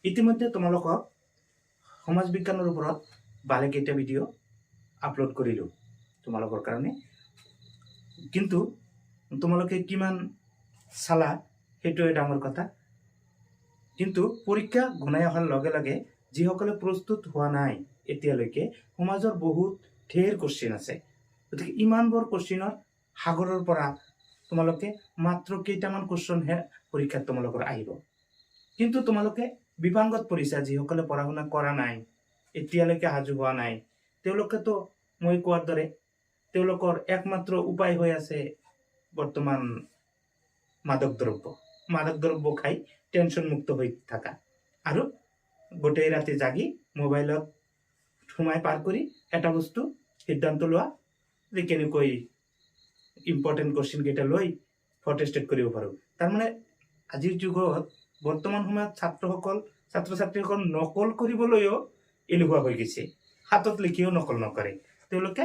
ইতিমধ্যে তোমালোকক সমাজ বিজ্ঞানৰ ওপৰত ভালেকেইটা ভিডিঅ' আপলোড কৰিলোঁ তোমালোকৰ কাৰণে। কিন্তু তোমালোকে কিমান চালা, সেইটোৱে ডাঙৰ কথা। কিন্তু পৰীক্ষা ঘনাই অহাৰ লগে লগে যিসকলে প্ৰস্তুত হোৱা নাই এতিয়ালৈকে, সমাজৰ বহুত ঢেৰ কুৱেশ্যন আছে। গতিকে ইমানবোৰ কুৱেশ্যনৰ সাগৰৰ পৰা তোমালোকে মাত্ৰ কেইটামান কুৱেশ্যনহে পৰীক্ষাত তোমালোকৰ আহিব। কিন্তু তোমালোকে বিপাংগত পৰিছা। যিসকলে পঢ়া শুনা কৰা নাই, এতিয়ালৈকে সাজু হোৱা নাই, তেওঁলোকেতো মই কোৱাৰ দৰে তেওঁলোকৰ একমাত্ৰ উপায় হৈ আছে বৰ্তমান মাদক দ্ৰব্য। মাদক দ্ৰব্য খাই টেনশ্যন মুক্ত হৈ থকা আৰু গোটেই ৰাতি জাগি মোবাইলত সোমাই পাৰ কৰি এটা বস্তু সিদ্ধান্ত লোৱা যে কেনেকৈ ইম্পৰ্টেণ্ট কুৱেশ্যন কেইটা লৈ ফটোষ্টেট কৰিব পাৰোঁ। তাৰমানে আজিৰ যুগত, বৰ্তমান সময়ত ছাত্ৰসকল, ছাত্ৰ ছাত্ৰীসকল নকল কৰিবলৈও এলেহুৱা হৈ গৈছে। হাতত লিখিও নকল নকৰে। তেওঁলোকে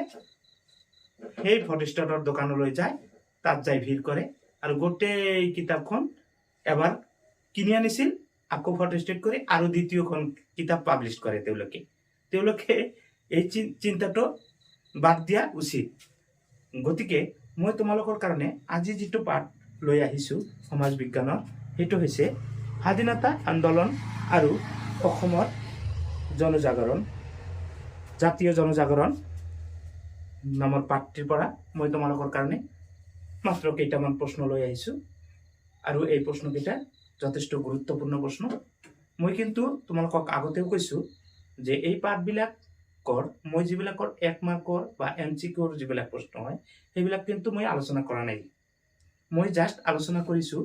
সেই ফটোষ্টেটৰ দোকানলৈ যায়, তাত যাই ভিৰ কৰে আৰু গোটেই কিতাপখন এবাৰ কিনি আনিছিল, আকৌ ফটোষ্টেট কৰি আৰু দ্বিতীয়খন কিতাপ পাব্লিছ কৰে তেওঁলোকে। তেওঁলোকে এই চিন্তাটো বাদ দিয়া উচিত। গতিকে মই তোমালোকৰ কাৰণে আজি যিটো পাঠ লৈ আহিছোঁ সমাজ বিজ্ঞানৰ, সেইটো হৈছে স্বাধীনতা আন্দোলন আৰু অসমৰ জনজাগৰণ, জাতীয় জনজাগৰণ নামৰ পাঠটিৰ পৰা মই তোমালোকৰ কাৰণে মাত্ৰ কেইটামান প্ৰশ্ন লৈ আহিছোঁ আৰু এই প্ৰশ্নকেইটা যথেষ্ট গুৰুত্বপূৰ্ণ প্ৰশ্ন। মই কিন্তু তোমালোকক আগতেও কৈছোঁ যে এই পাঠবিলাকৰ মই যিবিলাকৰ 1 মাৰ্কৰ বা এমচিকিউৰ যিবিলাক প্ৰশ্ন হয়, সেইবিলাক কিন্তু মই আলোচনা কৰা নাই। মই জাষ্ট আলোচনা কৰিছোঁ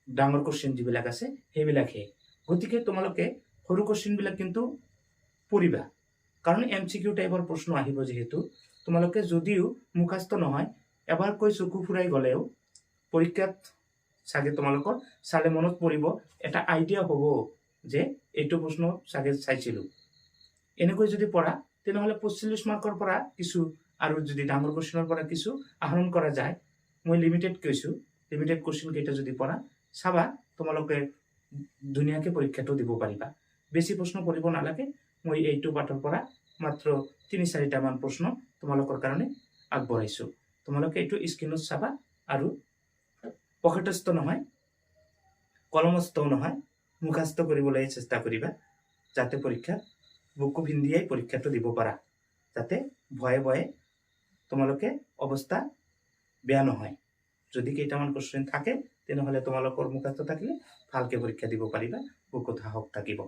ডাঙৰ কুৱেশ্যন যিবিলাক আছে সেইবিলাকহে। গতিকে তোমালোকে সৰু কুৱেশ্যনবিলাক কিন্তু পঢ়িবা, কাৰণ এমচিকিউ টাইপৰ প্ৰশ্ন আহিব যিহেতু, তোমালোকে যদিও মুখস্থ নহয়, এবাৰকৈ চকু ফুৰাই গ'লেও পৰীক্ষাত চাগে তোমালোকৰ চালে মনত পৰিব, এটা আইডিয়া হ'ব যে এইটো প্ৰশ্ন চাগে চাইছিলোঁ। এনেকৈ যদি পঢ়া, তেনেহ'লে 45 মাৰ্কৰ পৰা কিছু আৰু যদি ডাঙৰ কুৱেশ্যনৰ পৰা কিছু আহৰণ কৰা যায়, মই লিমিটেড কৈছোঁ, লিমিটেড কুৱেশ্যন কেইটা যদি পঢ়া, চাবা তোমালোকে ধুনীয়াকৈ পৰীক্ষাটো দিব পাৰিবা। বেছি প্ৰশ্ন পঢ়িব নালাগে। মই এইটো পাঠৰ পৰা মাত্ৰ তিনি চাৰিটামান প্ৰশ্ন তোমালোকৰ কাৰণে আগবঢ়াইছোঁ। তোমালোকে এইটো স্ক্ৰীণত চাবা আৰু পকেটস্থ নহয়, কলমস্থও নহয়, মুখস্থ কৰিবলৈ চেষ্টা কৰিবা, যাতে পৰীক্ষাত বুকু ফিন্দিয়াই পৰীক্ষাটো দিব পাৰা, যাতে ভয়ে ভয়ে তোমালোকে অৱস্থা বেয়া নহয়। যদি কেইটামান কুৱেশ্যন থাকে, তেনেহ'লে তোমালোকৰ মুখস্থ থাকিলে ভালকে পৰীক্ষা দিব পাৰিবা, বুকুত সাহস থাকিব।